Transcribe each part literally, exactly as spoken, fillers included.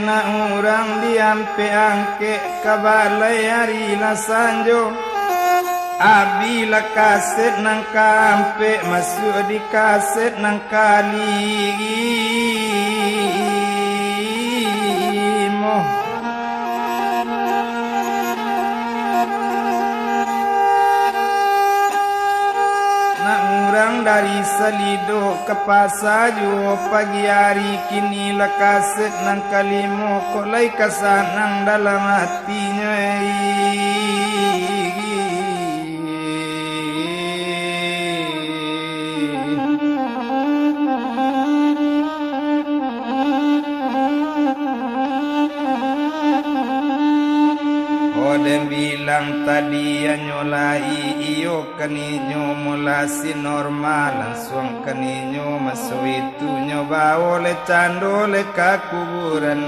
Nak urang diampek-angkek ka balai ari lah sanjo. Abi lah kaset nan kaampek masuak di kaset nan kalimo. Nak urang dari Salido ka pasa juo pagi ari, kini lah kaset nan kalimo, kok lai ka sanang dalam atinyo, ei. Ko den bilang tadi, anyo lai iyo kaninyo, mula si Norma langsuang kaninyo, maso itu nyo bawo le cando le ka kuburan.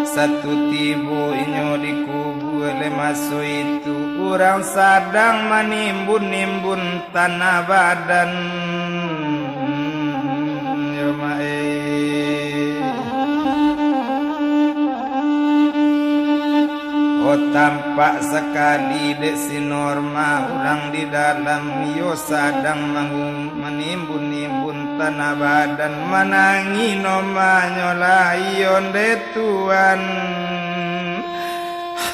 Satu tibo inyo di kubua le maso itu, urang sadang manimbun-nimbun tanah badan. Yo, Mak, eh. Oh, tampak sakali dek si Norma urang di dalam, iyo sadang mangu-, manimbun-nimbun tanah badan, manangih Normanyo lai onde Tuan.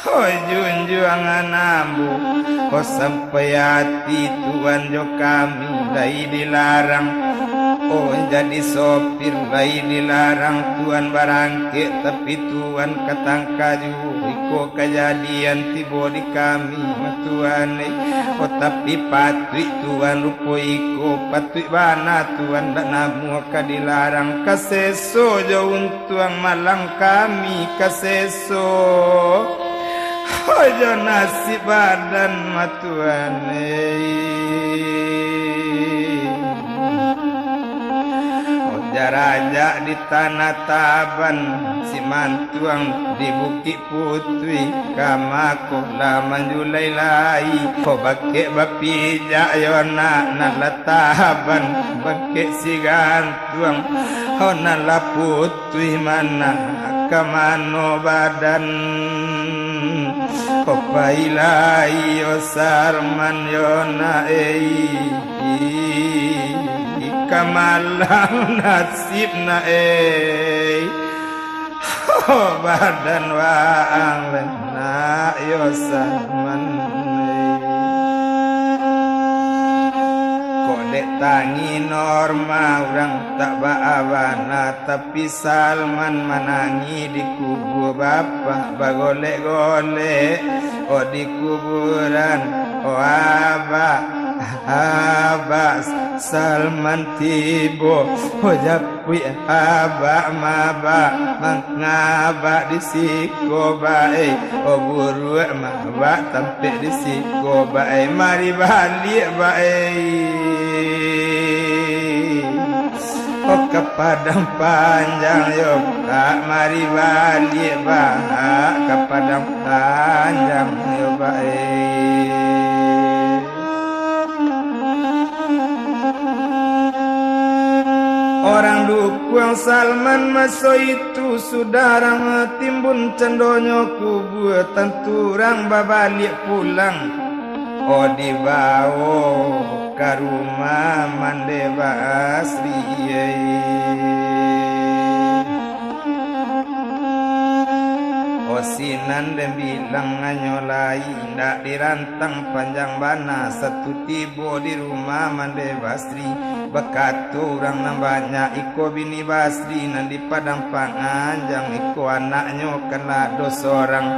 Oi junjuangan ambo, ko sampai ati Tuan jo kami lai dilarang. Oh, jadi sopir lai dilarang Tuan barangkek, tapi Tuan ka tangka juo iko kajadian tibo di kami, Tuan, eh. Oh, tapi patuik Tuan rupo iko, patuik bana Tuan, dak namuah ka dilarang, ka seso jo un- tuang malang kami ka seso. Ojo nasib badan mah Tuan, eh. Oja rajak di Tanah Taban, si mantuang di Bukik Putuih, ka mako lah manjulai lai. Ko bakek bapijak yo nak, nak lah taban, bakek si gantuang, ho nak lah putuih manah ka mano badan. Ko pai lai yo Salman yo nak ei, ka malang nasib nak ei. Badan waang le nak yo Salman. Kok dek tangi Norma urang tak baa bana, tapi Salman manangi di kubua bapak bagolek-golek. Oh, di kuburan, oh, abak, abak Salman tibo, oh, ja- puik abak mabak, mangabak di siko bae, oh, buruak mabak tampek di siko bae, mari baliak bae. Oh, ka Padang Panjang yo, Kak, mari baliak, Bak, ka Padang Panjang yo bae. Orang dukuang Salman maso itu, sudah urang timbun candonyo kubua, tantu urang babaliak pulang. Oh, dibawo ka rumah Mande Basri, eh. Oh, sinan den bilang anyo lai, indak dirantang panjang bana, satu tibo di rumah Mande Basri, bakato urang nan banyak, iko bini Basri nan di Padang Panganjang, iko anaknyo kan lah ado sorang.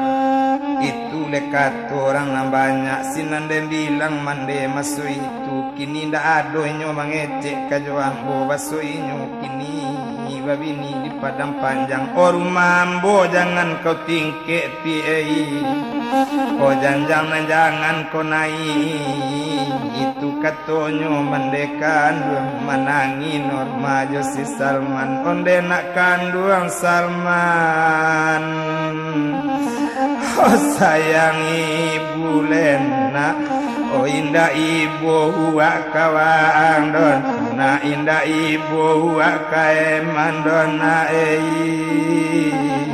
Itu le kato urang nan banyak, sinan den bilang Mande maso itu, kini ndak ado inyo mangecek ka jo ambo, baso inyo kini babini di Padang Panjang. Oh, rumah ambo jangan kau tingkek pi ei, oh, janjang nan jangan kau naik. Itu katonyo Mande kanduang, manangi Norma jo si Salman, onde nak kanduang Salman. Oh, sayang ibu le nak, oh, indak ibo uwak ka waang doh nak, indak ibo uwak ka eman doh nak ei.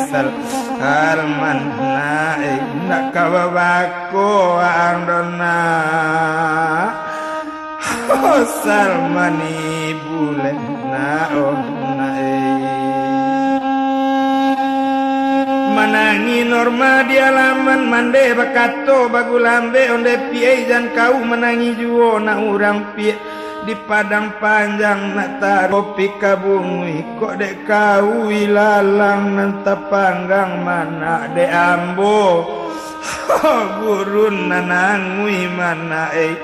Sal-, Salman nak, eh, indak ka babako ang doh nak. Oh, Salman ibu leh nak, oh, nak, eh. Manangih Norma di alaman, mandeh bakato bagulambek, ondeh piai jan kau manangih juo nak urang piak. Di Padang Panjang nak taruih ka bungui, kok dek kau ilalang nan tapanggang manak dek ambo. Gurun nan angui manak, eh.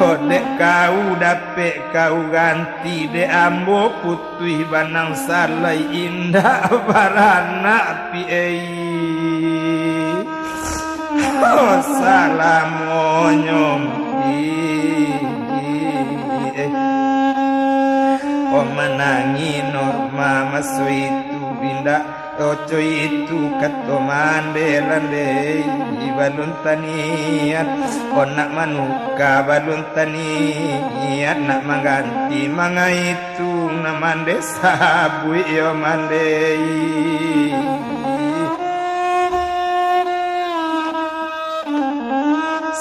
Kok dek kau dapek kau ganti dek ambo putuih banang salai indak baranak pi, eh. Oh, salamonyo, ih, eh. Oh, manangih Norma maso itu, indak oco itu kato mandeh landeh, balun taniat. Oh, nak manuka balun taniat, nak mangganti mangait tu nan mandeh sabuik yo mandeh.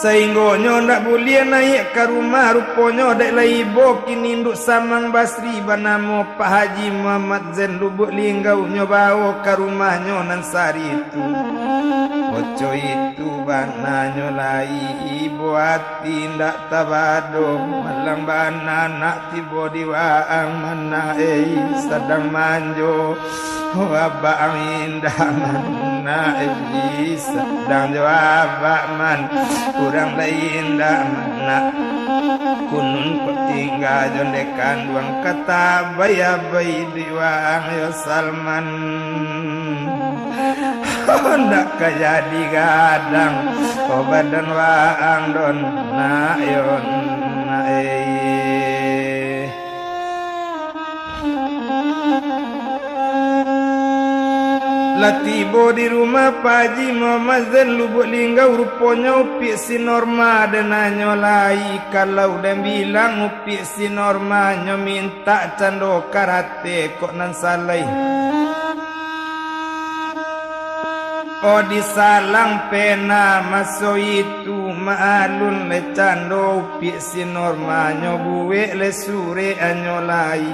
Sainggonyo ndak buliah naiak ka rumah, ruponyo dek lai ibo kini induak Samang Basri banamo Pak Haji Muhammad Zain Lubuak Linggau nyo bawo ka rumahnyo nan sari tu. Oco itu bananyo lai ibo ati indak tabado, malang bana nak tibo di waang manak, eh, sadang manjo. Oh, abak ang indak manak, eh, sadang jo abak man, urang lai indak manak. Kunun kok tingga jo ndeh kanduang, ka tabai-abai di waang yo Salman. Ndak ka jadi gadang, oh, badan waang doh nak yo nak, eh. Lah tibo di rumah Pak Haji Muhammad Zain Lubuak Linggau, ruponyo upiak si Norma den nanyo lai, kalau den bilang upiak si Norma nyo mintak cando karate kok nan salai. Oh, disalang pena maso itu, maalun le cando upiak si Norma nyo buek le surek anyo lai.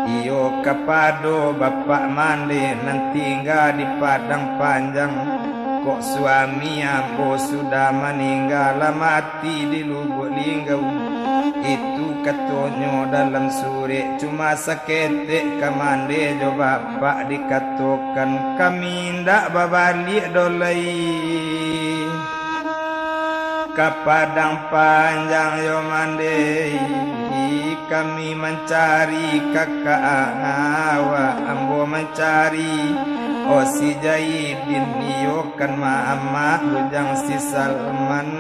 Iyo kapado bapak mandeh nan tingga di Padang Panjang, kok suami ambo sudah maningga, lah mati di Lubuak Linggau. Itu katonyo dalam surek, cuma saketek ka mandeh jo bapak dikatokan, kami indak babaliak doh lai ka Padang Panjang yo mandeh, kami mancari kakak awak, ambo mancari, oh, si Jaidin, iyo kan ma-, amak bujang si Salman.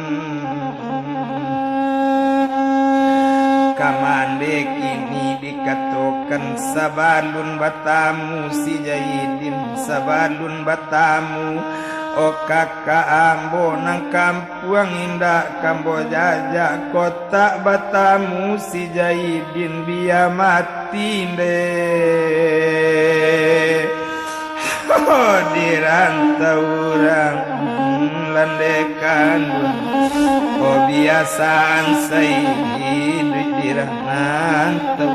Ka mandeh kini dikatokan, sabalun batamu si Jaidin, sabalun batamu, oh, kakak ambo nan kampuang indak kambo jajak, kok tak batamu si Jaidin, bia mati ndeh. Oh, dirantau urang, landeh kanduang. Oh, biasan sai iduik di rantau,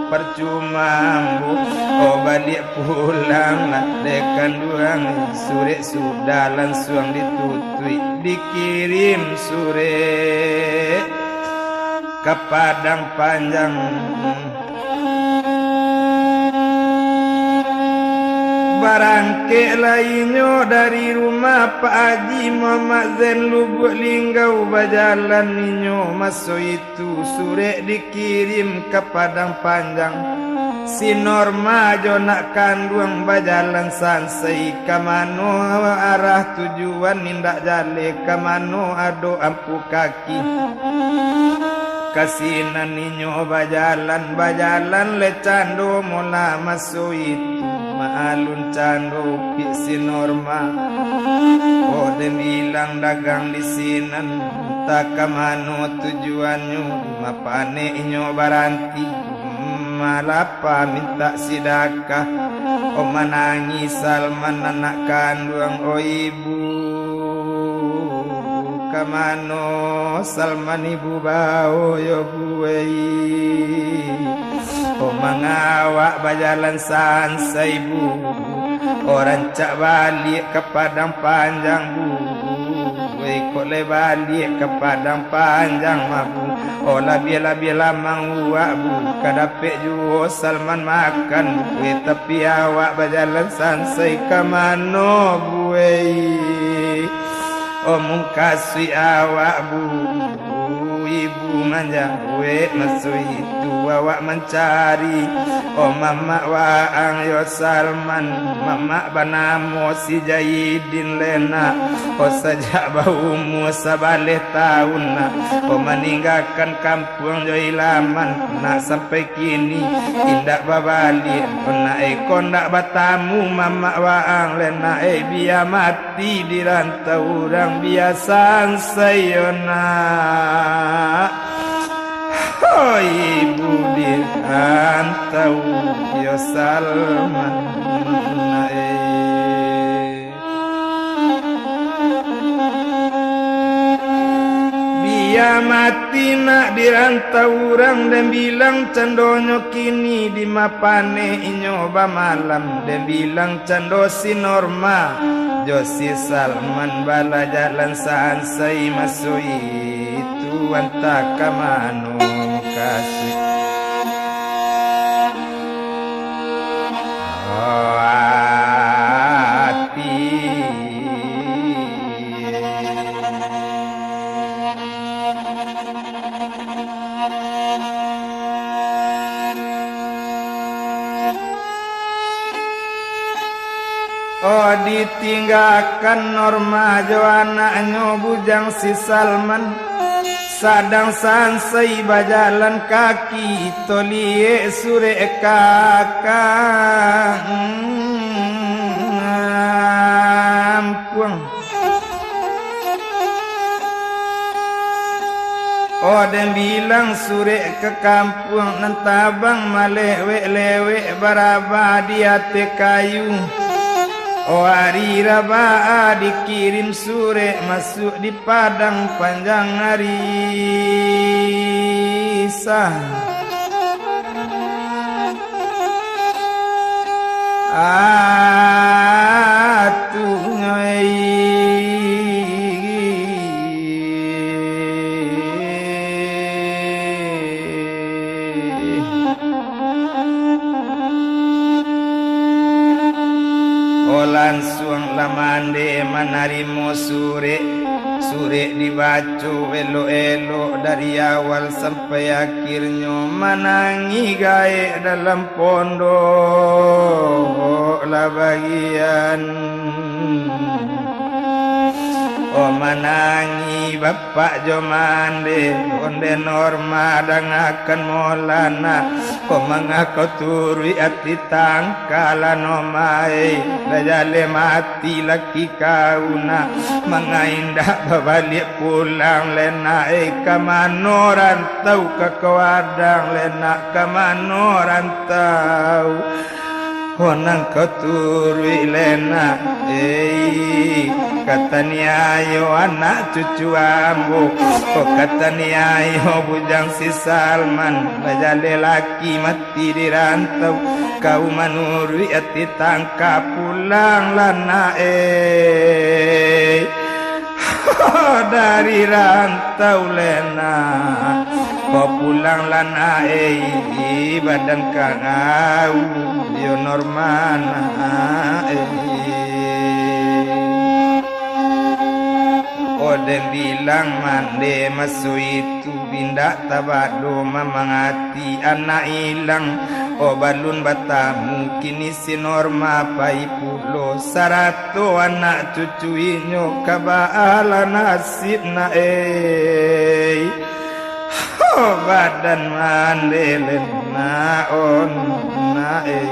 parcuma ambo, oh, baliak pulang, landeh kanduang. Surek sudah lansuang ditutuik, dikirim surek ka Padang Panjang. Barangkek lai inyo dari rumah Pak Haji Muhammad Zain Lubuak Linggau, bajalan inyo maso itu, surek dikirim ka Padang Panjang. Si Norma jo nak kanduang bajalan sansai, ka mano arah tujuan indak jaleh, ka mano ado ampu kaki. Ka sinan inyo bajalan, bajalan le cando mola maso itu, maalun cando upiak si Norma. Oh, den bilang dagang di sinan, antah ka mano tujuannyo, di ma panek inyo baranti. Malapa mintak sidakah, oh manangih Salman anak kanduang, oh ibu. Ka mano Salman ibu bao yo, Bu ei? Oh manga awak bajalan sansai, Bu? Oh rancak baliak ka Padang Panjang, Bu. Weh, kok lai baliak ka Padang Panjang mah, Bu? Oh, labiah-labiah lamang uwak, Bu, ka dapek juo Salman makan, Bu. Weh, tapi awak bajalan sansai ka mano, Bu ei? Oh, mukasuik awak, Bu. Ibu manjawek, maso itu awak mancari, oh, mamak waang yo Salman, mamak banamo si Jaidin lai nak, oh, sajak baumua sabaleh taun nak, oh, maninggakan kampuang jo ilaman, nak sampai kini indak babaliak, oh, nak, eh, ko ndak batamu mamak waang lai nak, eh, bia mati di rantau urang, bia sansai yo nak. Hoi, ibu di rantau yo Salman, eh. Bia mati nak di rantau urang, den bilang candonyo kini di ma paneh inyo bamalam, den bilang cando si Norma jo si Salman balajalan sansai maso itu, antah ka mano mukasuik. Oh, ati. Oh, ditinggakan Norma jo anaknyo bujang si Salman, sadang sansai bajalan kaki, toliek surek ka kampuang. Oh, den bilang surek ka kampuang, nan tabang malewek-lewek barabah di ateh kayu. Oh, ari rabaa dikirim surek masuak di Padang Panjang ari sah. Atunyo ei. Oh, lansuang lah mande manarimo surek. Surek dibaco elok-elok dari awal sampai akhirnyo, manangih gaek dalam pondok lah bagian. Oh, manangih bapak jo mande, onde Norma dangakan molana. Oh, manga kau turuik ati tangkalan, oh, mai, lah jaleh mati laki kau nak, manga indak babaliak pulang lai nak, eh, ka mano rantau ka kau adang lai nak, ka mano rantau? Oh, nan kau turuik lai nak, eh, ka taniayo anak cucu ambo, oh, ka taniayo bujang si Salman, lah jaleh laki mati di rantau, kau manuruik ati tangka pulang lah nak, eh. Dari rantau lai nak, ko pulang lah nak, eh, badan kangau, yo Norma nak, eh. Ko den bilang mande maso itu, indak tabado mamang ati anak ilang. Oh, balun batamu kini si Norma pai pulo, sarato anak cucu inyo, ka baa lah nasib nak, eh. Oh, badan mande lai nak, oh, nak, eh.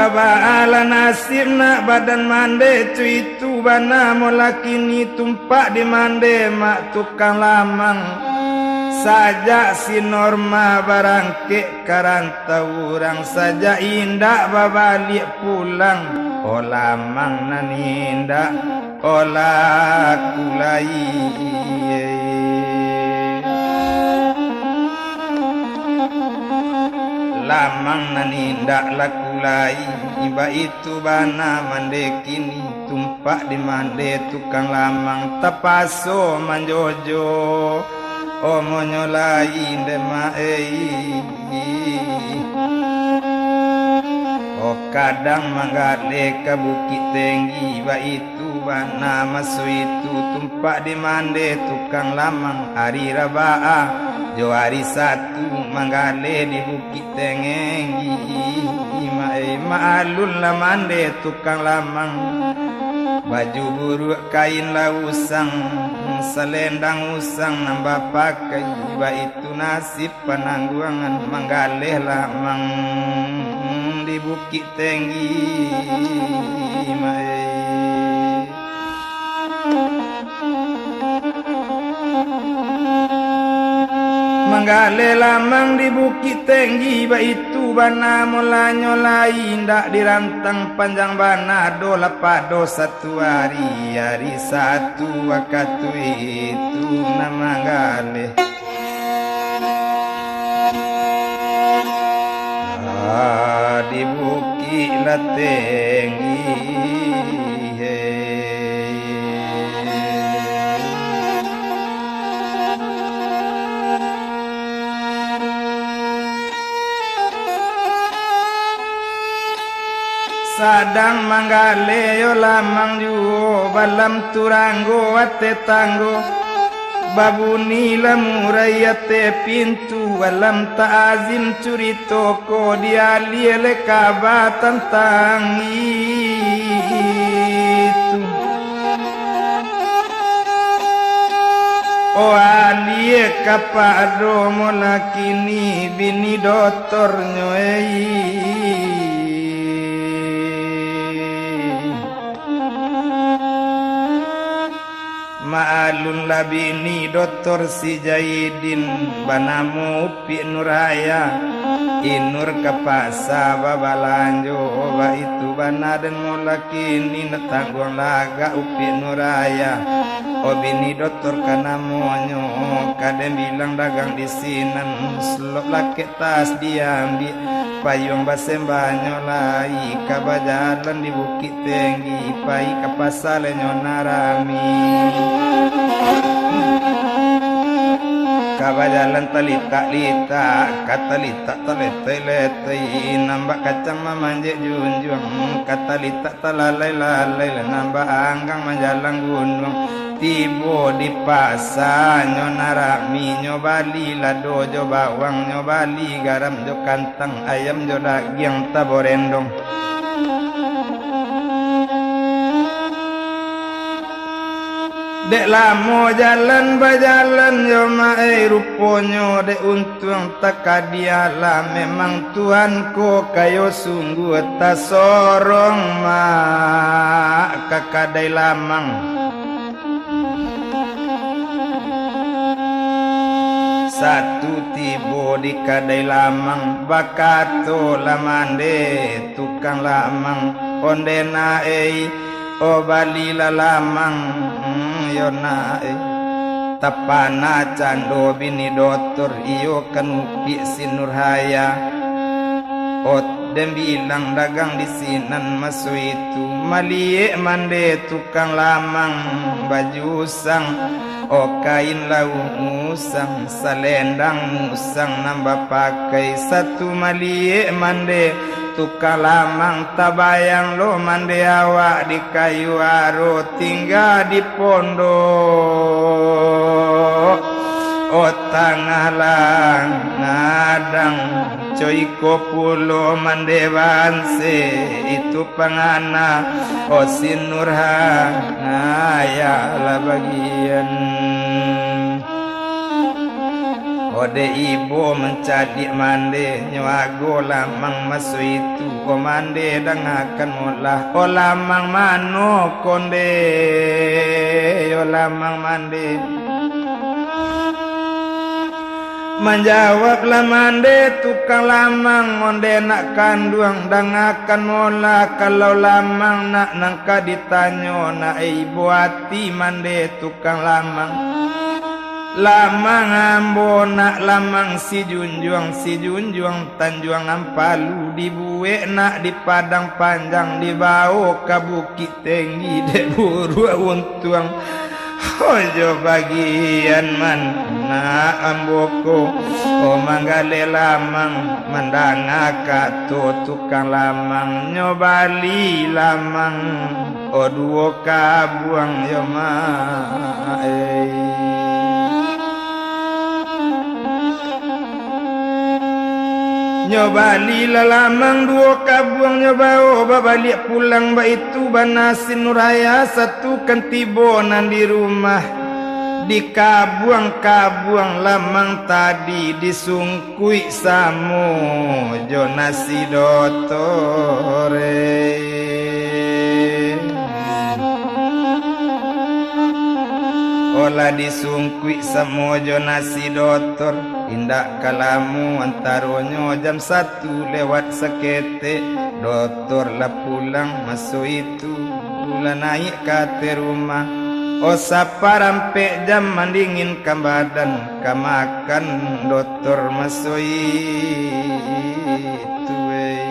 Baalah nasib nak badan mande, co itu bana mo lah kini tumpak di mande mak tukang lamang. Sajak si Norma barangkek ka rantau urang, sajak indak babaliak pulang, oh lamang nan indak, oh laku lai. Lamang nan indak laku lai, baitu bana mande kini, tumpak di mande tukang lamang, tapaso manjojo, omonyo lai nde mak ei. Oh kadang manggaleh ka Bukik Tenggi, baitu bana maso itu tumpak di mande tukang lamang, ari Rabaah jo ari Satu manggaleh di Bukik Tenggi. Maklum lah mande tukang lamang, baju buruak kain lah usang, salendang usang nan bapakai, baitu nasib panangguangan, manggaleh lamang di Bukik Tenggi, mak ei. Manggaleh lamang di Bukik Tenggi, baitu bana mulanyo lai, indak dirantang panjang bana doh, lah pado Satu ari, ari Satu wakatu itu nan manggaleh. Ah, di bukik lah tenggi, hei. Sadang manggaleh yo lamang juo, balam turanggo ateh tanggo, babuni lamurai ateh pintu. Alam ta'azim curito ko, dialiah le kaba tantang itu. Oh, aliah kapado mo lah kini bini dotornyo, ei. Maklum lah bini dotor si Jaidin, banamo Upik Nuraya. Inur ka pasa babalanjo, baitu bana den mo lah kini, nak tangguang lagak Upik Nuraya. Oh, bini dotor ka namonyo, ka den bilang dagang di sinan, selop lakek tas diambiak, payuang basembanyo lai, ka bajalan di Bukik Tenggi, pai ka pasa le nyo nan rami. Ka bajalan talitak-litak, ka talitak taletei-letei, nan bak kacang mamanjek junjuang, ka talitak talalai-lalai, lah nan bak anggang manjalang gunuang. Tibo di pasa nyo nan rami, nyo bali lado jo bawang, nyo bali garam jo kantang, ayam jo dagiang taborendong. Dek lamo jalan bajalan yo mak ei, ruponyo dek untuang takadiah lah, memang Tuhan ko kayo sungguah, tasorong mak ka kadai lamang. Satu tibo di kadai lamang, bakato lah mande tukang lamang, onde nak ei, oh balilah lamang, hmm, yo nak ei. Tapana cando bini dotor, iyo kan Upik si Nurhaya. Oh, den bilang dagang di sinan maso itu, maliek mande tukang lamang, baju usang, oh kain lauang usang, salendang usang nan bapakai, satu maliek mande tukang lamang, tabayang lo mande awak di kayu aro, tingga di pondok. Oh, tangah langadang, co iko pulo mande banse, itu pangana, oh, si Nurhana, yo lah bagian. Odeh ibo mancaliak mande, nyo ago lamang maso itu. O mande dangakan molah, o lamang mano konde, o lamang mande. Manjawablah mande tukang lamang, onde nak kanduang, dangakan molah, kalau lamang nak nan ka ditanyo, nak ibo ati mande tukang lamang. Lamang ambo nak lamang si junjuang, si junjuang Tanjuang Ampalu, dibuek nak di Padang Panjang, dibawo ka Bukik Tenggi, dek buruak untuang. Ojo bagian man nak ambo ko, o manggaleh lamang, mandanga kato tukang lamang, nyo bali lamang. O duo kabuang yo ma-, ei. Nyo bali lah lamang duo kabuang, nyo bawo babaliak pulang, baitu bana si Nuraya satu kan tibo nan di rumah. Di kabuang-kabuang lamang tadi disung- kuik samo jo nasi dotor. Olah disungkuik samo jo nasi dotor, indak ka lamo antaronyo jam satu lewat saketek, dotor lah pulang maso itu. Lah naik ka ateh rumah, o saparampek jam mandinginkan badan, ka makan dotor maso itu, ei.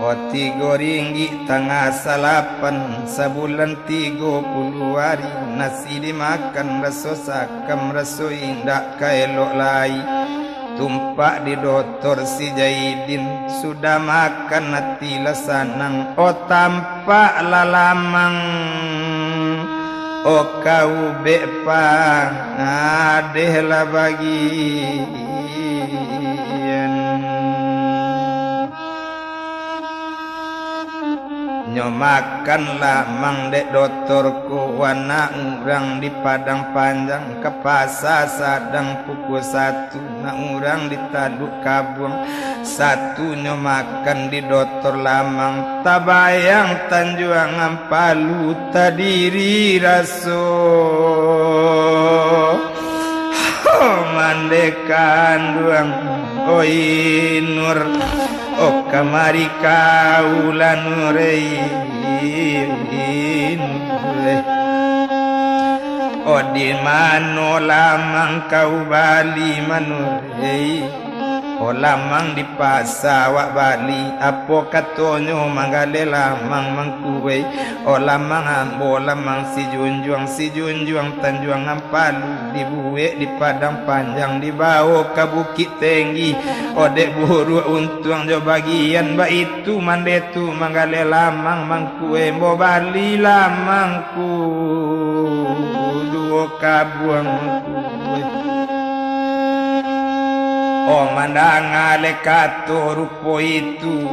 O tigo ringgik tangah salapan, sabulan tigo puluah ari, nasi dimakan raso sakam, raso indak ka elok lai. Tumpak di dotor si Jaidin, sudah makan ati lah sanang, o tampak lah lamang, o kaubek pangadeh lah bagian. Nyo makan lamang dek dotor ko, anak urang di Padang Panjang, ka pasa sadang pukua satu, nak urang di Taluk Kabuang, satu nyo makan di dotor lamang, tabayang Tanjuang Ampalu tadiri raso. Ho, mande kanduang, oi Nur, o kamari kau lah Nur, ei, Nur, ei. O di mano lamang kau bali mano, ei? O lamang di pasa awak bali, apo katonyo manggaleh lamang mangkuwei. O lamang ambo, lamang si junjuang, si junjuang Tanjuang Ampalu, dibuwek di Padang Panjang, dibawo ka Bukik Tenggi. O dek buruak untuang jo bagian baitu, mande tu manggaleh lamang mangkuwei, ambo bali lamang ku duo kabuang mangkuwei. O mandanga le kato rupo itu,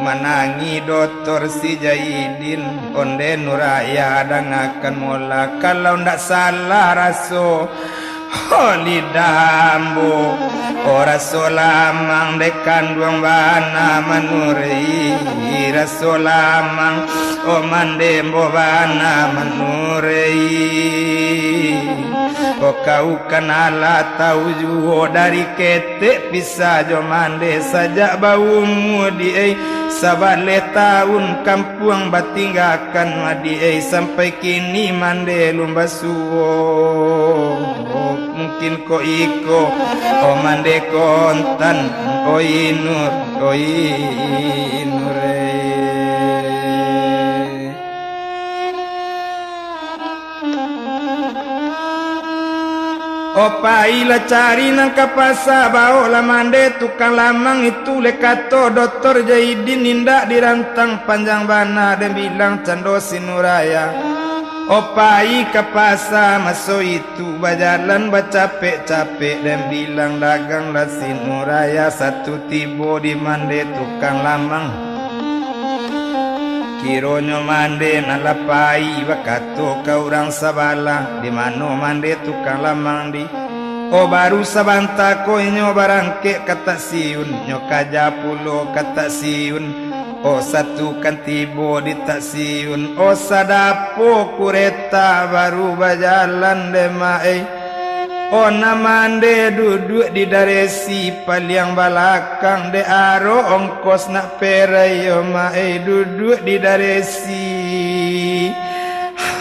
manangih dotor si Jaidin, onde Nuraya dangakan mola, kalau ndak salah raso, ho, lidah ambo, o raso lamang dek kanduang bana mano, ei, raso lamang, o mande ambo bana mano, ei. O kau kan alah tau juo dari ketek pisa jo mande sajak baumua di ei, sabaleh taun kampuang batinggakan ma di ei, sampai kini mande lun basuo. Mungkin ko iko, o mande kontan, oi Nur, oi Nur, ei. O pailah cari nan ka pasa, baoklah mande tukang lamang itu, le kato dotor Jaidin, indak dirantang panjang bana, den bilang cando si Nuraya. O pai ka pasa maso itu, bajalan bacapek-capek, den bilang daganglah si Nuraya, satu tibo di mande tukang lamang. Kironyo mande nan lah pai bakato ka urang sabalah, "Di mano mande tukang lamang di?" "Oh, baru sabanta ko inyo barangkek ka stasiun, nyo kaja pulo ka stasiun. Oh, satukan tibo di stasiun, oh, sadapo kureta baru bajalan deh, Mak, eh." Oh, nan mande duduak di daresi paliang balakang, dek aro ongkos nak perai yo, Mak, eh, duduak di daresi.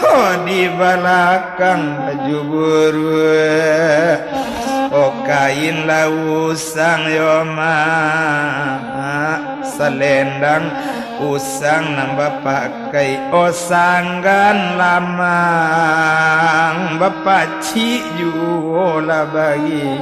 Oh, di balakang baju buruak. Oh, kain lah usang yo, Mak, salendang usang nan bapak kai, oh, sanggan lamang bapacik juo lah bagian.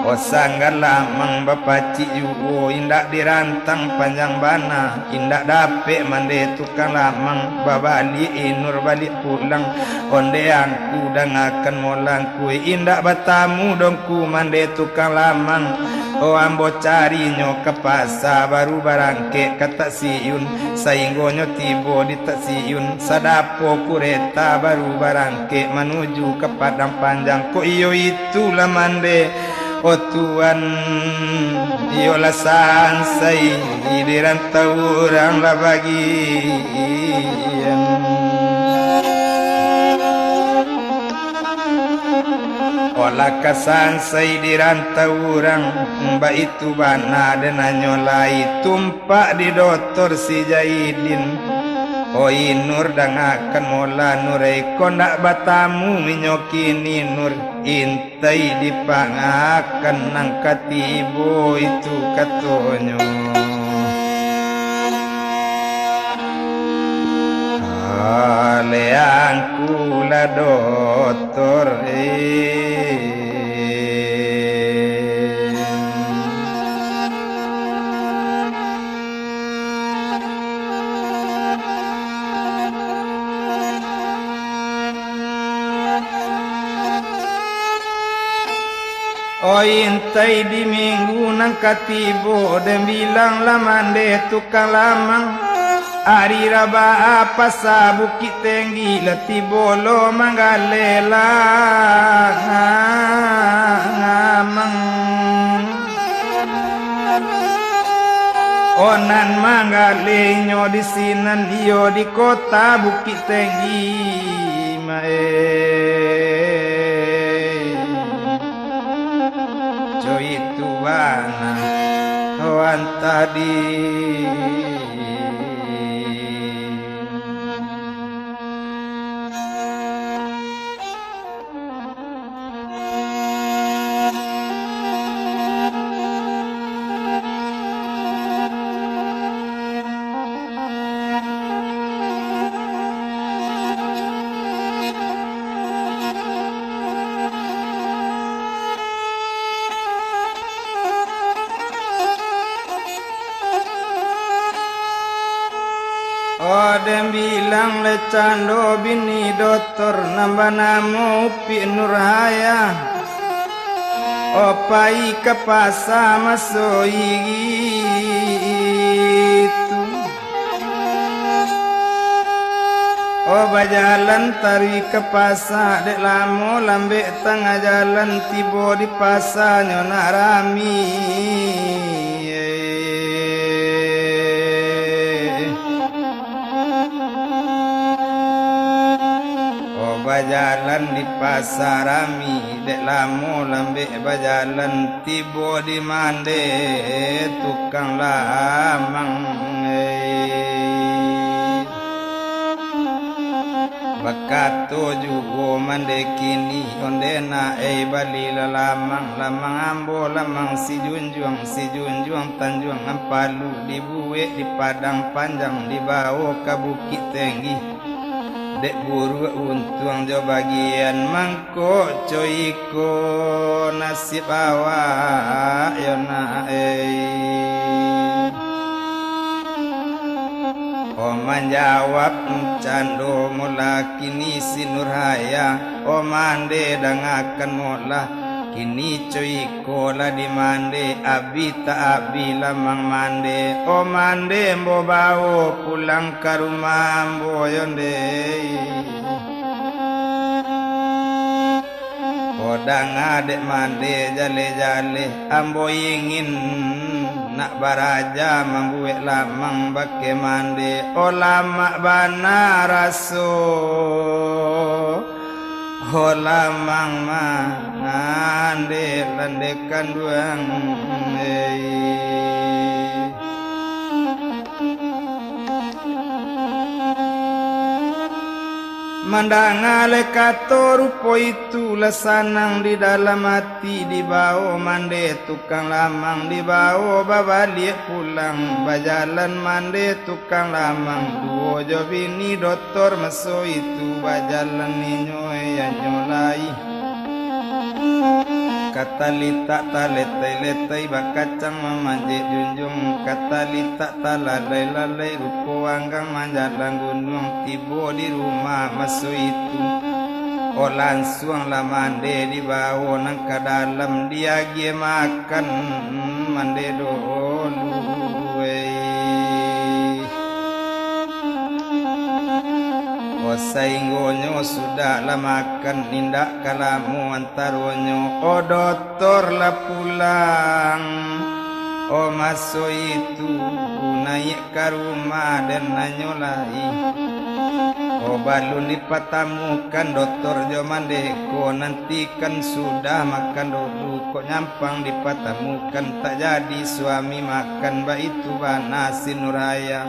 Oh, sanggan lamang bapacik juo, indak dirantang panjang bana, indak dapek mande tukang lamang, babaliak inur baliak pulang. Onde angku dangakan molangku, indak batamu dongku mande tukang lamang. Oh, ambo carinyo ka pasa, baru barangkek ka stasiun, sainggonyo tibo di stasiun, sadapo kureta baru barangkek manuju ka Padang Panjang. Kok iyo itulah mande, oh Tuan, iyolah sansai di rantau urang lah bagian. Olah ka sansai di rantau urang, baitu bana den hanyo lai tumpak di Dotor Si Jaidin. Oi Nur, dangakan mola Nur, iko ndak batamu inyo kini Nur, intai dipangakan nan ka tibo itu katonyo. Aleh angku lah Dotor, eh. Oi, intai di minggu nan ka tibo, den bilang lah mande tukang lamang. Ari Rabaah pasa Bukik Tenggi lah tibo lo manggaleh lamang. Oh, nan manggaleh inyo di sinan iyo di kota Bukik Tenggi, Mak, eh. Co itu bana wan tadi. Oh, den bilang lai cando bini Dotor nan banamo Upik Nurhayah. Oh, pai ka pasa maso itu. Oh, bajalan taruih ka pasa, dek lamo lambek tangah jalan, tibo di pasa nyo nak rami. Oh, bajalan di pasa rami, dek lamo lambek bajalan, tibo di mande tukang lamang, eh. Bakato juo mande kini, onde nak, eh, balilah lamang, lamang ambo, lamang sijunjuang, sijunjuang Tanjuang Ampalu, dibuek di Padang Panjang, dibawo ka Bukik Tenggi. Dek buruak untuang jo bagian mangko, co iko nasib awak yo nak, eh. Oh, manjawab cando mola kini si Nurhayah, oh, mande dangakan mola. Kini co iko lah dimande, abih tak abih lamang mande. O mande, ambo bawo pulang ka rumah ambo yo nde. O danga dek mande jaleh-jaleh, ambo ingin nak baraja mambuek lamang bakeh mande. O lamak bana raso. Ho lamang mande, landeh kanduang, ei. Mandanga lai kato rupo itu, lah sanang di dalam ati, dibawo mande tukang lamang, dibawo babaliak pulang, bajalan mande tukang lamang, duwo jo bini dotor maso itu, bajalan inyo, eh, anyo lai. Katalitak taletai-letai bakacang mamanjek junjuang, katalitak talalai-lalai rupo anggang manjalang gunuang, tibo di rumah maso itu. O lansuang lah mande dibawo nan ka dalam, diagiah makan mande dolu, wei. O sainggonyo sudah lah makan, indak ka lamo antaronyo, o dotor lah pulang. O maso itu naiak ka rumah den anyo lai. O balun dipatamukan dotor jo mande ko, nantikan sudah makan dolu, kok nyampang dipatamukan, tak jadi suami makan, baitu bana si Nuraya.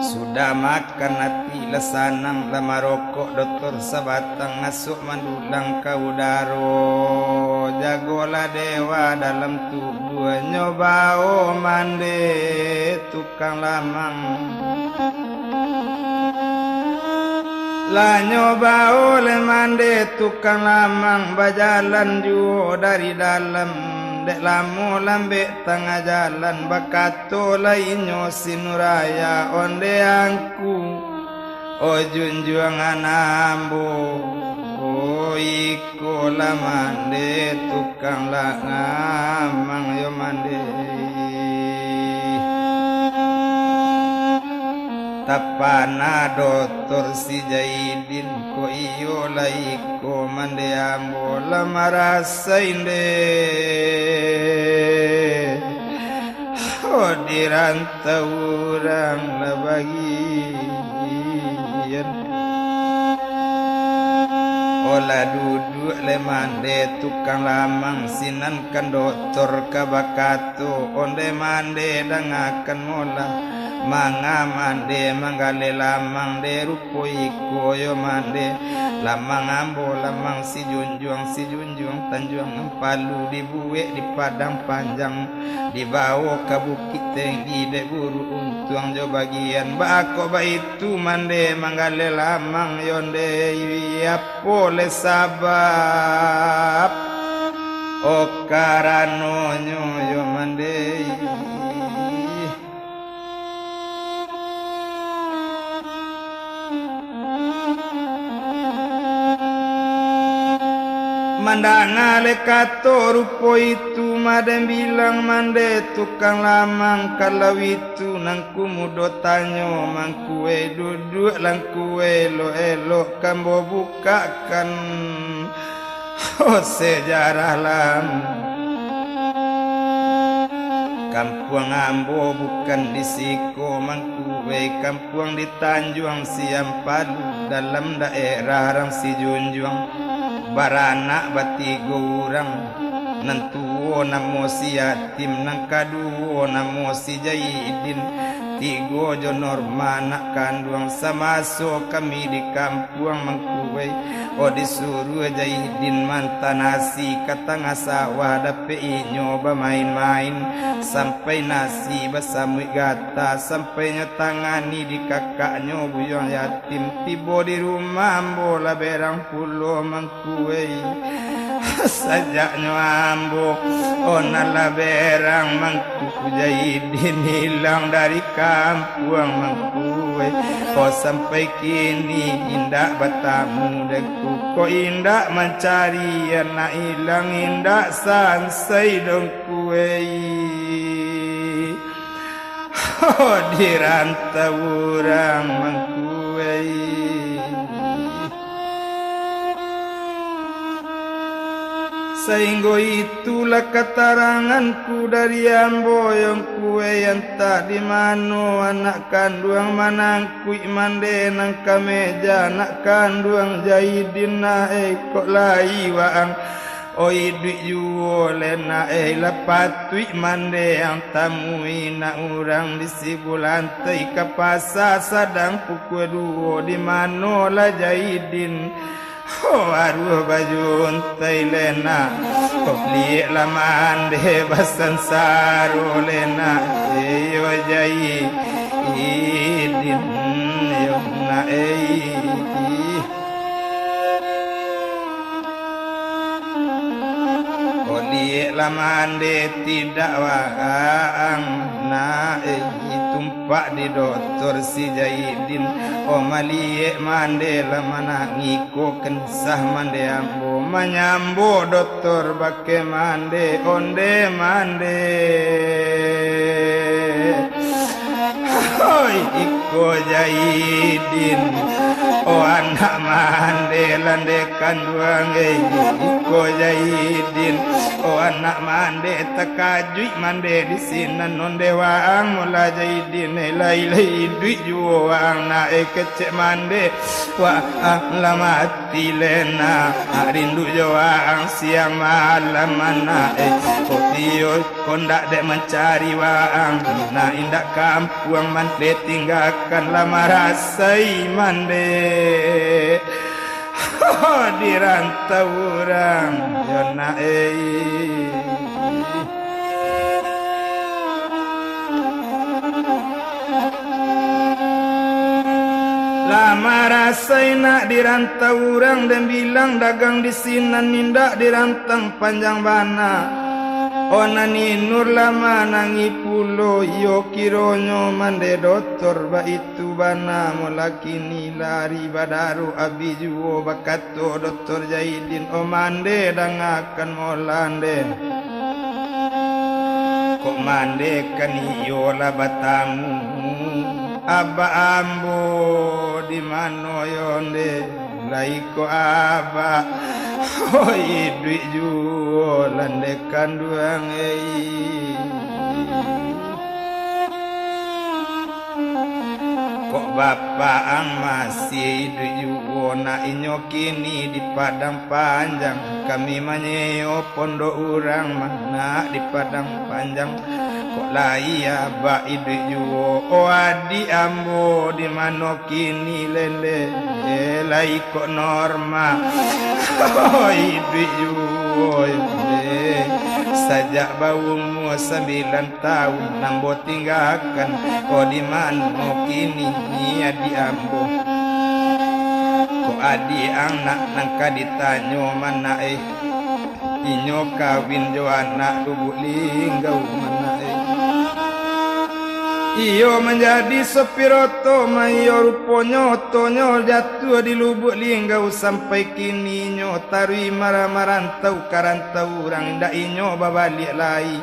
Sudah makan ati lah sanang, lah marokok dotor sabatang, asuak mandulang ka udaro. Jagolah dewa dalam tubuah, nyo bawo mande tukang lamang. Lah nyo bawo lai mande tukang lamang, bajalan juwo dari dalam, dek lamo lambek tangah jalan, bakato lai inyo si Nuraya, onde angku, o junjuangan ambo, o iko lah mande tukang lamang yo mande. Tapana dotor si Jaidin, ko iyo lai ko mande ambo lah marasai nde. O di rantau urang lah bagian. O lah duduak lai mande tukang lamang, sinan kan dotor ka bakato, onde mande dangakan molah. Manga mande manggaleh lamang de rupo iko yo mande. Lamang ambo lamang si junjuang, si junjuang tanjuang ampalu, dibuek di Padang Panjang, dibawo ka Bukik Tinggi dek guru untuang jo bagian. Baa kok baitu mande manggaleh lamang yo nde, apo le sabab? O karanonyo yo mande. Mandanga le kato rupo itu, maden bilang mande tukang lamang, kalau itu nangku mudo tanyo mangkue, duduak langkue elok-elok, kambo bukakan. Oh, sejarah lamo. Kampuang ambo bukan di siko mangkue, kampuang di Tanjuang Siampalu, dalam daerah Rang Sijunjuang. Baranak batigo urang, nan tuo namo si Yatim, nan kaduo namo si Jaidin, tigo jo Norma anak kanduang. Samaso kami di kampuang mangkue, oh, disuruah Jaidin manta nasi ka tangah sawah, dapek inyo bamain-main, sampai nasi basamuik gata, sampai nyo tangani di kakaknyo Buyuang Yatim. Tibo di rumah ambo lah berang pulo mangkue. Sajaknyo ambo, oh, nan lah berang mangku, Jaidin ilang dari kampuang mangku, eh. Oh, sampai kini indak batamu dek ku, kok indak mancari anak ilang, indak sansai dek ku, eh. Di rantau urang mangkuai. Sainggo itulah kataranganku dari ambo, yo ngkuai, antah di mano anak kanduang manangkuik mande nan ka meja anak kanduang Jaidin, nak, eh, kok lai waang. Oh, iduik juo lai, nak, eh, lah patuik mande ang tamui, nak, urang di sibulantai ka pasa sadang pukua duo, di mano lah Jaidin. Oh, aruah bajuntai lai, nak. Oh, liek lah mande basansaro lai, nak. Eh, yo Jaidin, yo, nak, eh. Kok liek lah mande tidak waang, nak, eh, tumpak di dotor si Jaidin. Oh, maliek mande lah manangih, ko kensah mande ambo manyambo dotor bakeh mande, onde mande. Hoi, iko Jaidin, oh anak mande lande kanduang, eh, iko Jaidin, oh anak mande takajuik mande di sinan, onde waang molah Jaidin, eh, lai-lai iduik juo waang nak, eh, kecek mande waang lah mati lai nak, rindu jo waang siang malam anak, eh, kok iyo Kok ndak dek mancari waang, nak indak kampuang mande tinggakan lah marasai mande. Di rantau urang, yo nak ei. Lah marasai nak di rantau urang, den bilang dagang di sinan indak dirantang panjang bana. Oh, Nani Nur lah manangih pulo, iyo kironyo mande dotor baitu bana, molah kini lari badaro abih juo, bakato dotor Jaidin, oh mande dangakan molah nde. Kok mande kan iyo lah batamu, abak ambo di mano yo nde? Lai ko abak, oh, iduik juo lah nde kanduang ei. Kok bapak ang masih iduik juo nak, inyo kini di Padang Panjang, kami manyeo pondok urang mah nak di Padang Panjang. Kok lai abak iduik juo, oh adiak ambo di mano kini lai nde, eh, lai kok normal. Oh, iduik juo, eh, sajak baumua sambilan taun ambo tinggakan, oh, di mano kini adiak ambo. Kok adiak ang nak nan ka ditanyo mah nak eh. Inyo kawin jo anak Lubuk Linggau mah nak eh. Iyo manjadi sopir oto mah iyo, ruponyo otonyo jatuah di Lubuk Linggau, sampai kini inyo taruih mara-marantau ka rantau urang, indak inyo babaliak lai.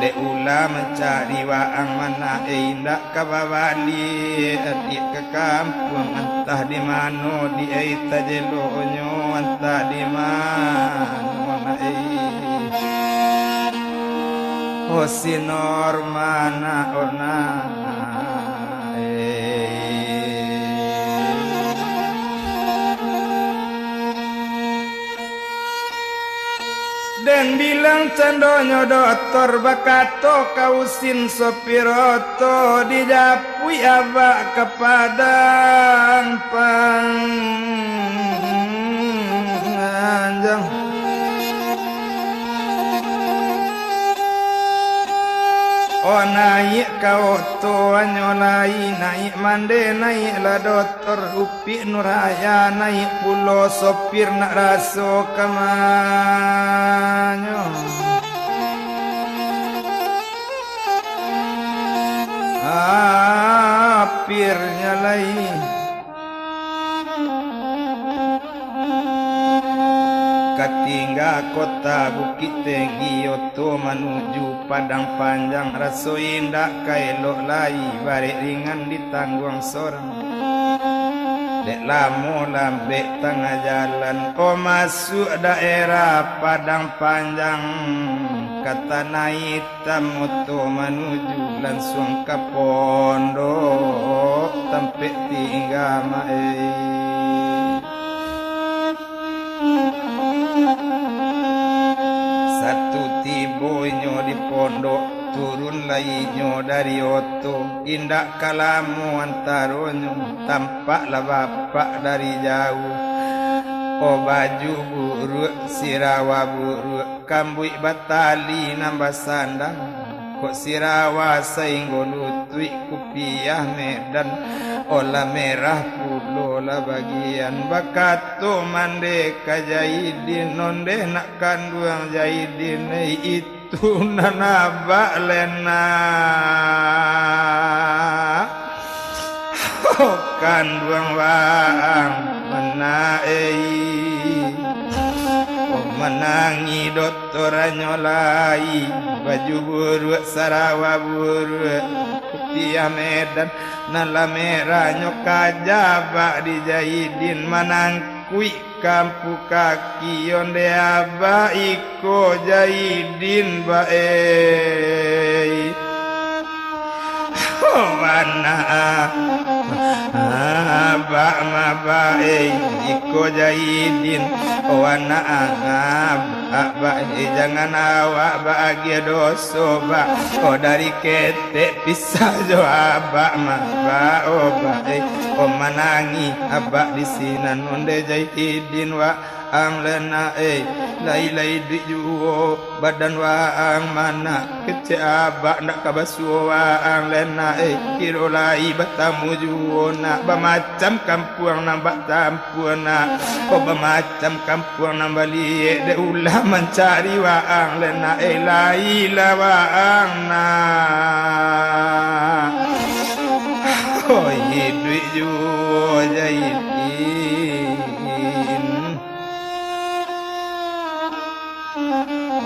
Dek ulah mancari waang mah nak eh, indak ka babaliak adiak ka kampuang, antah di mano di ai tajelonyo, antah di mano nak eh. Oh, si Norma nak, oh, nak eh. Den bilang candonyo dotor bakato ka usin sopir oto, dijapuik abak ka Padang Panjang. Oh, naiak ka oto anyo lai, naiak mande, naiaklah dotor, upik Nurhayah, naiak pulo sopir, nak raso ka manyo. Apirnyo lai. Katingga kota Bukik Tinggi, oto manuju Padang Panjang, raso indak ka elok lai, barek ringan ditangguang sorang. Dek lamo lambek tangah jalan, oh masuak daerah Padang Panjang, ka tanah Tam oto manuju lansuang ka pondok, tampek tingga maai. Satu tibo inyo di pondok, turun lai inyo dari oto. Indak ka lamo antaronyo, tampaklah bapak dari jauh. Oh, baju buruak, sirawa buruak, kambuik batali nan basandang, kok sirawa sainggo lutuik, kupiah Medan, olah merah pulo lah bagian. Bakato mande ka Jaidin, ondeh nak kanduang Jaidin, eh, itu nan abak lena. Oh, kanduang waang, mana ei? Oh, manangi dotoranyo lai, baju buruak, sarawa buruak, kupiah Medan, nan lah merahnyo ka jabak di Jaidin, manangkuik kampu kaki, ondeh abak iko Jaidin baei. Oh, anak abak ma baei, iko Jaidin. Oh, anak abak baei, jangan awak baagiah doso, bak. Oh, dari ketek pisah jo abak ma ba, oh, baei. Oh, manangi abak di sinan, ondeh Jaidin wa ang lena ei, lai-lai iduik juo badan waang, mana kecek abak ndak ka basuo waang lena ei, kiro lai batamu juo nak, bamacam kampuang nan bak tampuan nak, oh, bamacam kampuang nan baliek, dek ulah mancari waang lena ei, lai-lai waang nak, oh, iduik juo Jaidin.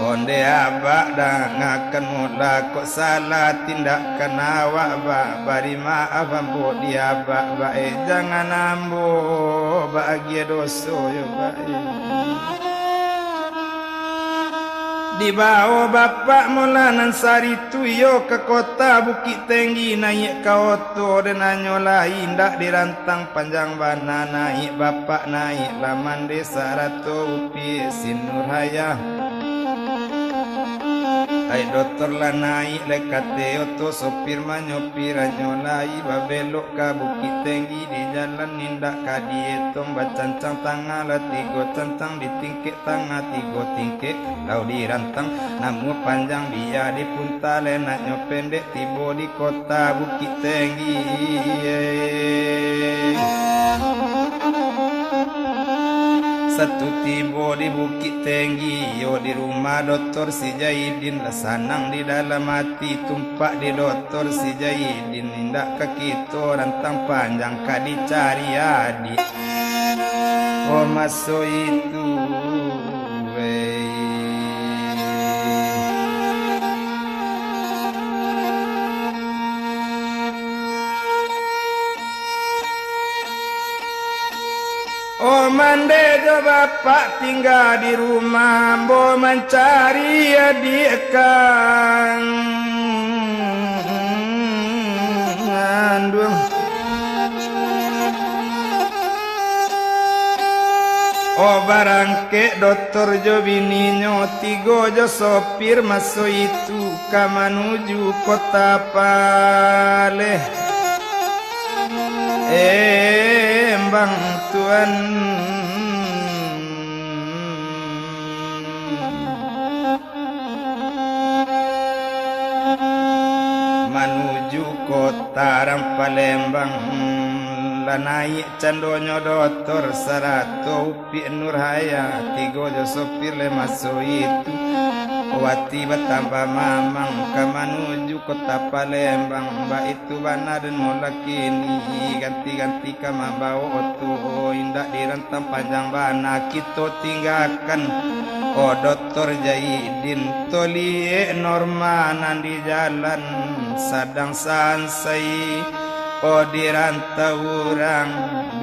Ondeh abak dangakan, mulah kok salah tindakan awak, bak, bari maaf ambo di abak, bak, eh, jangan ambo baagiah doso yo, bak, eh. Dibawo bapak mulah nan sari tu iyo ka kota Bukik Tinggi, naiak ka oto den anyo lai, indak dirantang panjang bana, naiak bapak naiak lah mande sarato upik si Nurhayah. Ai dotor lah naiak lai ka ateh oto, sopir manyopir anyo lai, babelok ka Bukik Tinggi, di jalan indak ka dietong, bacancang tangah lah tigo cancang, di tingkek tangah tigo tingkek, lau dirantang, namuah panjang bia dipunta, lenaknyo pendek tibo di kota Bukik Tinggi. Satu tibo di Bukik Tinggi, iyo di rumah dotor si Jaidin, lah sanang di dalam ati, tumpak di dotor si Jaidin, indak ka kito rantang panjang, ka dicari adiak. Oh, maso itu, wei. Oh, mande jo bapak tingga di rumah, ambo mancari adiak kanduang. Oh, barangkek dotor jo bininyo, tigo jo sopir maso itu ka manuju Kota Paleh. Embang tuan. Kota rang Palembang, lah naiak candonyo dotor sarato Upik Nurhayah, tigo jo sopir lai maso itu. Wati batambah mamang ka manuju kota Palembang, baitu bana den mulakini ganti-ganti ka mambawo oto, indak dirantang panjang bana kito tinggakan. O Dotor Jaidin, toliek Norma nan di jalan sadang sansai. O dirantau urang,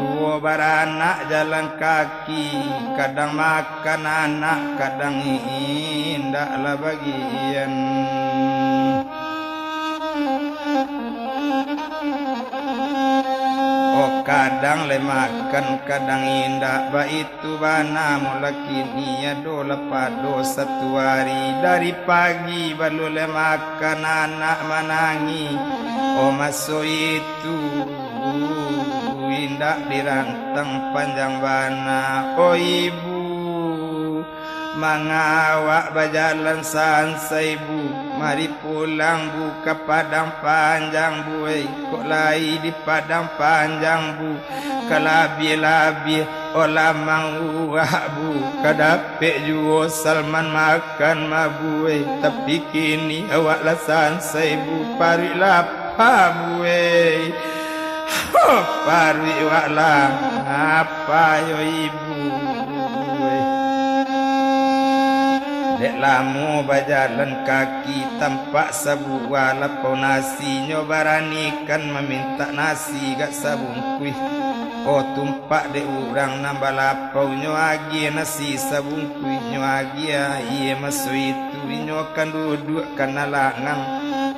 duo baranak jalan kaki, kadang makan anak, kadang indak lah bagian. O kadang lai makan, kadang indak, baitu bana mulakini, adolah pado satu ari, dari pagi balun lai makan anak manangih. O maso itu indak dirantang panjang bana, o ibu. Manga awak bajalan sansai, Bu? Mari pulang, Bu, ka Padang Panjang, Bu, eh. Kok lai di Padang Panjang, Bu, ka labiah-labiah, o lamang uwak, Bu, ka dapek juo Salman makan mah, Bu, eh. Tapi kini awak lah sansai, Bu, paruik lapa, Bu, eh. Ho, paruik wak lah, apa yo ibu, eh. Dek lamo bajalan kaki, tampak sabuwah lapau nasi, nyo baranikan mamintak nasi gak sabungkuih. O tumpak dek urang nan balapau, nyo agiah nasi sabungkuih, nyo agiah aia, maso itu inyo kan duduak ka nalangang.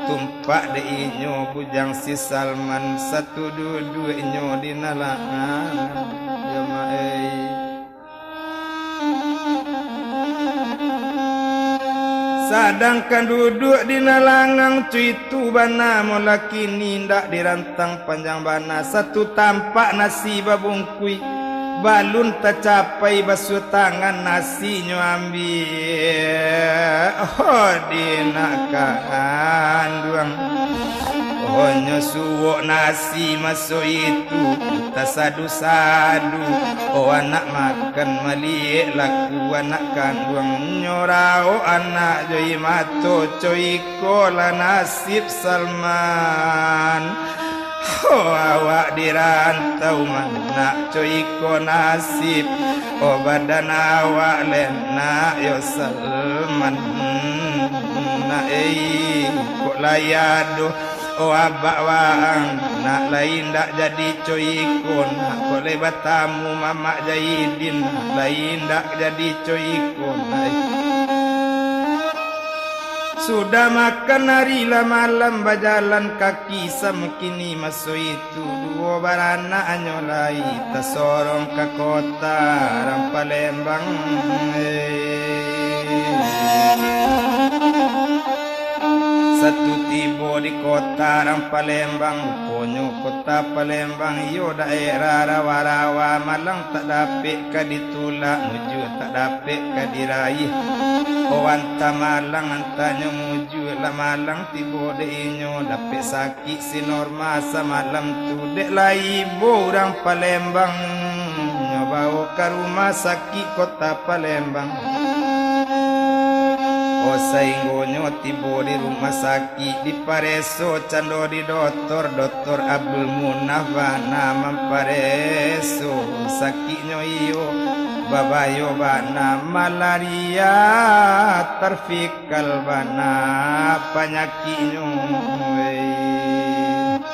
Tumpak dek inyo bujang si Salman, satu duduak inyo di nalangang. Yo, Mak, ei. Sadangkan duduak di nalangang tu itu bana, mulakini indak dirantang panjang bana, satu tampak nasi babungkuih. Balun tacapai basuah tangan, nasinyo ambiak, oh, di nak kanduang. Onyo suok nasi maso itu, tasadu-sadu, oh, anak makan maliek laku anak kanduang. Nyo raok anak jo i mato, co iko lah nasib Salman. Ho, awak di rantau, ma nak co iko nasib. O, badan awak lenak yo Salman. Nak, ei, kok lai ado, o, abak waang, nak, lai indak jadi co iko, nak, kok lai batamu Mamak Jaidin, nak, lai indak jadi co iko, nak, ei. Sudah makan ari lah malam, bajalan kaki samo kini maso itu, duo baranak anyo lai tasorong ka kota rang Palembang. Satu tibo di kota rang Palembang, ruponyo kota Palembang iyo daerah rawa-rawa, malang tak dapek ka ditulak, mujua tak dapek ka diraiah. O, antah malang, antahnyo mujua, lah malang tibo dek inyo, dapek sakik si Norma samalam tu, dek lah ibo urang Palembang, nyo bawo ka rumah sakik kota Palembang. O, sainggonyo tibo di rumah sakik, dipareso cando di dotor, Dotor Abdul Munaf bana mampareso sakiknyo iyo, babayo bana malaria tarfikal bana panyakiknyo, weh.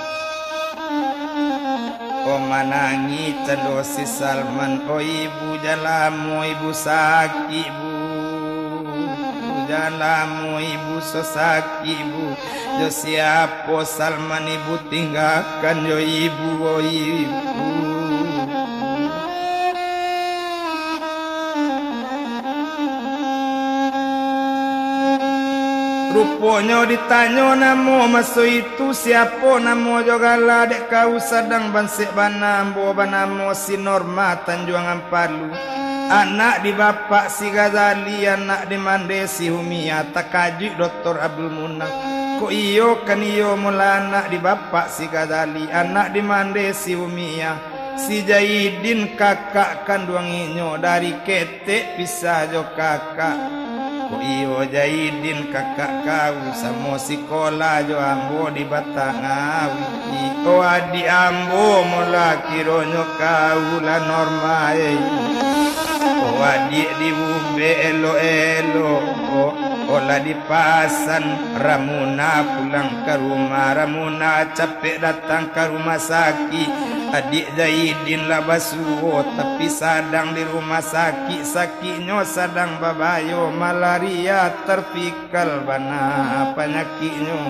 O, manangih cando si Salman, o ibu, jan lamo ibu sakik, Bu. Jan lamo ibu so sakik, Bu. Jo siapo Salman ibu tinggakan, jo ibu, o ibu. Ruponyo ditanyo namo maso itu, siapo namo jo gala dek kau, sadang bansek bana ambo banamo si Norma Tanjuang Ampalu, anak di bapak si Ghazali, anak di mande si Humia. Takajuik Dotor Abdul Munaf. Kok iyo kan iyo mula anak di bapak si Ghazali, anak di mande si Umiah, si Jaidin kakak kanduang inyo dari ketek pisah jo kakak. Kok iyo Jaidin kakak kau samo sikolah jo ambo di Batangawi. O adiak ambo mula kironyo kau lah normal. O adiak di Ubek elok-elok, o, o lah di pasan Ramuna pulang ka rumah, Ramuna capek datang ka rumah sakik. Adiak Jaidin lah basuo, tapi sadang di rumah sakik, sakiknyo sadang babayo, malaria terpikal bana panyakiknyo.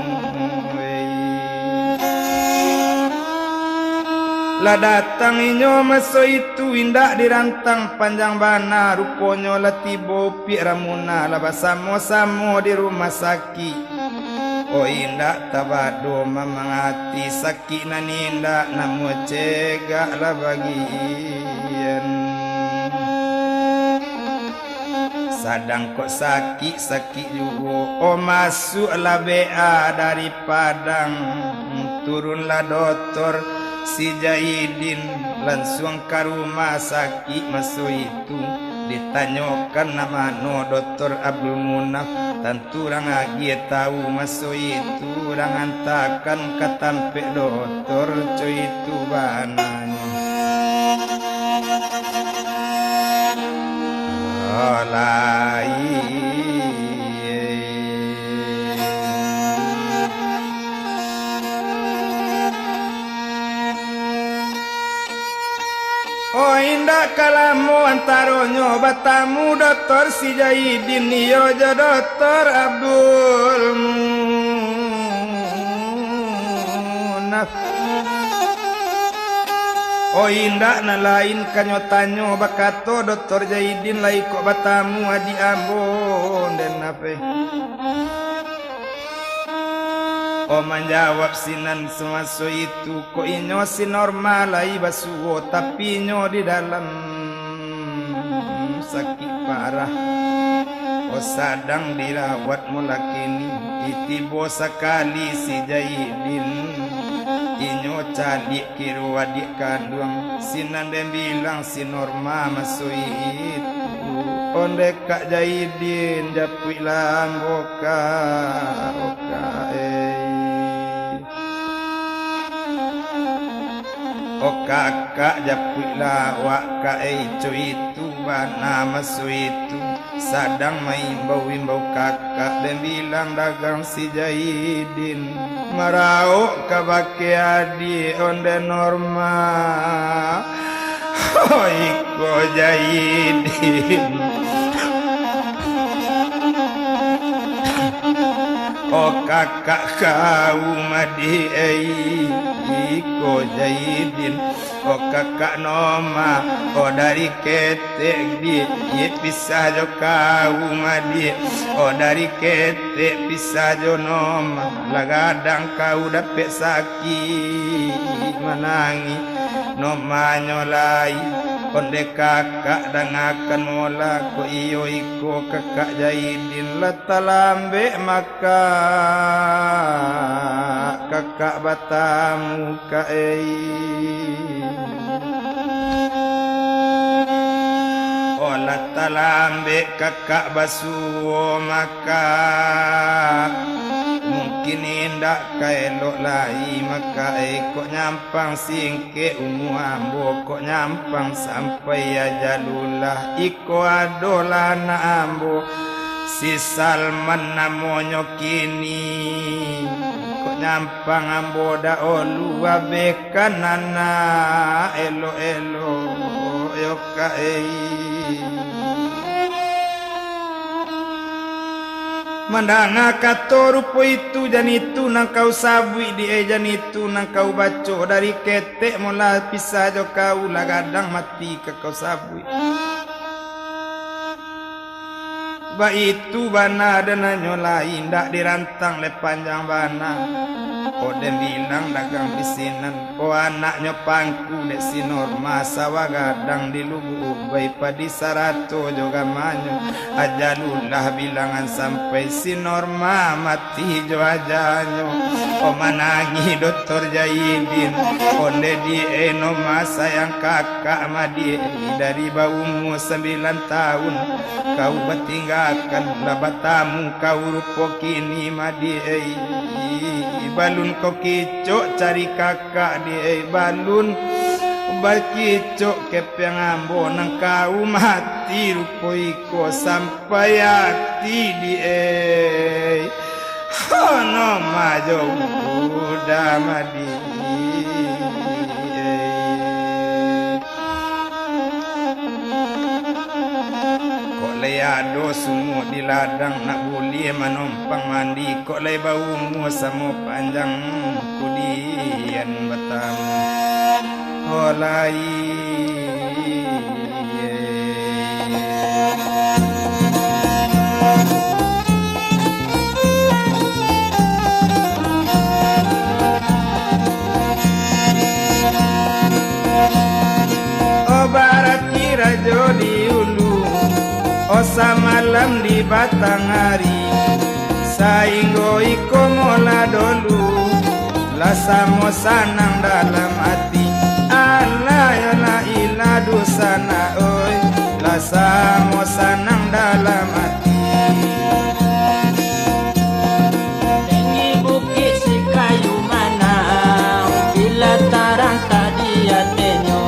Lah datang inyo maso itu indak dirantang panjang bana, ruponyo lah tibo Upiak Ramuna lah basamo-samo di rumah sakik. O indak tabado mamang ati, sakik nan indak namo cegak lah bagian. Sadang kok sakik-sakik juo, o masuaklah B A dari Padang, turunlah dotor si Jaidin, lansuang ka rumah sakik maso itu. Ditanyokan nan mano Doktor Abdul Munaf, tantu urang agiah tahu maso itu, urang antakan ka tampek doktor, co itu bananyo. Alai. Oh, indak ka lamo antaronyo batamu Doktor si Jaidin iyo jo Doktor Abdul Munaf. Oh, indak nan lain kanyo tanyo, bakato Doktor Jaidin, lai kok batamu adiak ambo, den ape? Oh, manjawab sinan samaso itu, kok inyo si Norma lai basuo, tapi inyo di dalam sakik parah. Oh, sadang dirawat mula kini, tibo sakali si Jaidin, inyo caliak kiro adiak kanduang, sinan den bilang si Norma maso itu. Onde Kak Jaidin, japuiklah ambo, Kak, o Kak, ei. O kakak, japuiklah awak, Kak, ei, co itu bana maso itu. Sadang maimbau-imbau kakak, den bilang dagang si Jaidin. Marauk kabake adiak onde Norma. Oi, ko Jaidin. O kakak kaum adiak, ei, ko Jaidin. O kakak Norma, o dari ketek diak, ye pisah jo kaum adiak. O dari ketek pisah jo Norma, lah gadang kau dapek sakik manangih. Normanyo lai, onde kakak dangakan mola, ko iyo iko kakak Jaidin lah talambek maka kakak batamu, Kak, ei. Olah talambek kakak basuo maka, mungkin indak ka elok lai maka, ei, kok nyampang singkek umua ambo, kok nyampang sampai ajalulah. Ko adolah anak ambo, si Salman namonyo kini. Kok nyampang ambo dahulu, abehkan anak elok-elok, yo Kak, ei. Mandanga kato rupo itu, jan itu nan kau sabuik di, eh, jan itu nan kau baco, dari ketek mola pisah jo kau, lah gadang mati ka kau sabuik. Baitu bana, dan hanyo lai indak dirantang lai panjang bana. Ko den bilang dagang di sinan, ko anaknyo pangku dek si Norma, sawah gadang di Lubuak Ubai, padi sarato jo gamanyo. Ajalulah bilangan sampai, si Norma mati jo ajanyo. Ko manangih Doktor Jaidin, ondeh di eno masayang kakak madiak dari baumua sambilan taun. Kau batinggakan, lah batamu kau rupo kini madiak. Balun ko kicok cari kakak diak, balun bakicok kepeang ambo nan kau mati rupo iko sampai ati diak. Hono majo udah madiak. Kok lai ado sumua di ladang, nak buliah manompang mandi, kok lai baumua samo panjang kudian batamu. Oh lai. Oh baraki rajo di ulu, oh samalam di batang ari, sainggo iko mola dolu, lah samo sanang dalam ati. Alah yo lah ilah dunsanak oi, lah samo sanang dalam ati. Tinggi bukik si kayu manang, bila tarang tak di atenyo.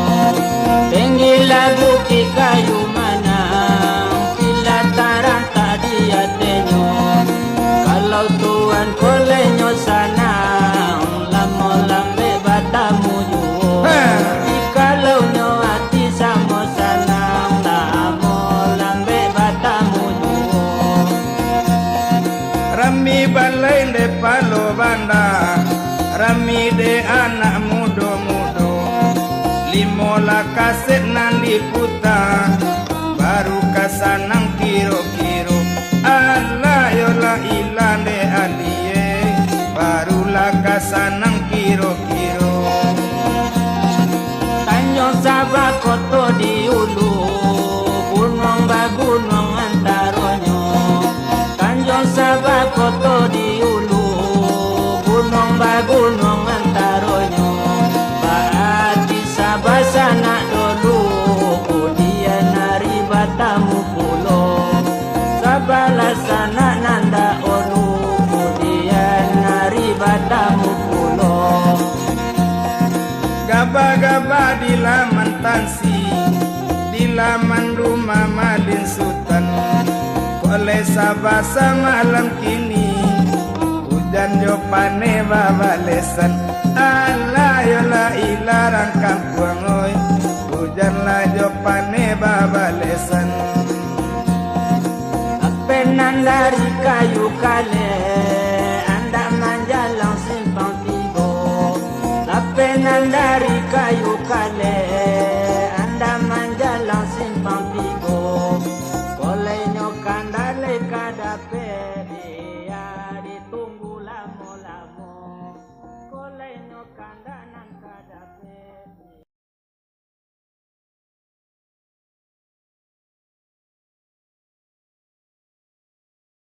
Tinggilah bukik kayu manang, bila tarang tak di atenyo. Kalau tuan kolenyo sanang, lamo lambek batamu juo. Ha. Jikalau nyo ati samo sanang, lamo lambek batamu juo. Rami balai dek palo banda, rami dek anak mudo-mudo. Limo lah kaset nan diputa, baru ka sanang kiro-kiro. Alah yo lah ilah dek alie, barulah ka sanang kiro-kiro. Tanjuang Sabah koto di ulu, gunuang bagunuang antaronyo. Tanjuang Sabah koto di ulu, gunuang bagunuang antaronyo. Baati Sabah sanak dolu, kudian ari batamu pulo. Sabah lah sanak nan dahulu, kudian ari batamu pulo. Gabah-gabah di laman tansi, di laman rumah malin sutan. Kok lai Sabah samalam kini, ujan jo paneh babalesan. Alah yo lah ilah rang kampuang oi, ujan lah jo paneh babalesan. Lapeh nan dari kayu kaleh, andak manjalang simpang tigo. Lapeh nan dari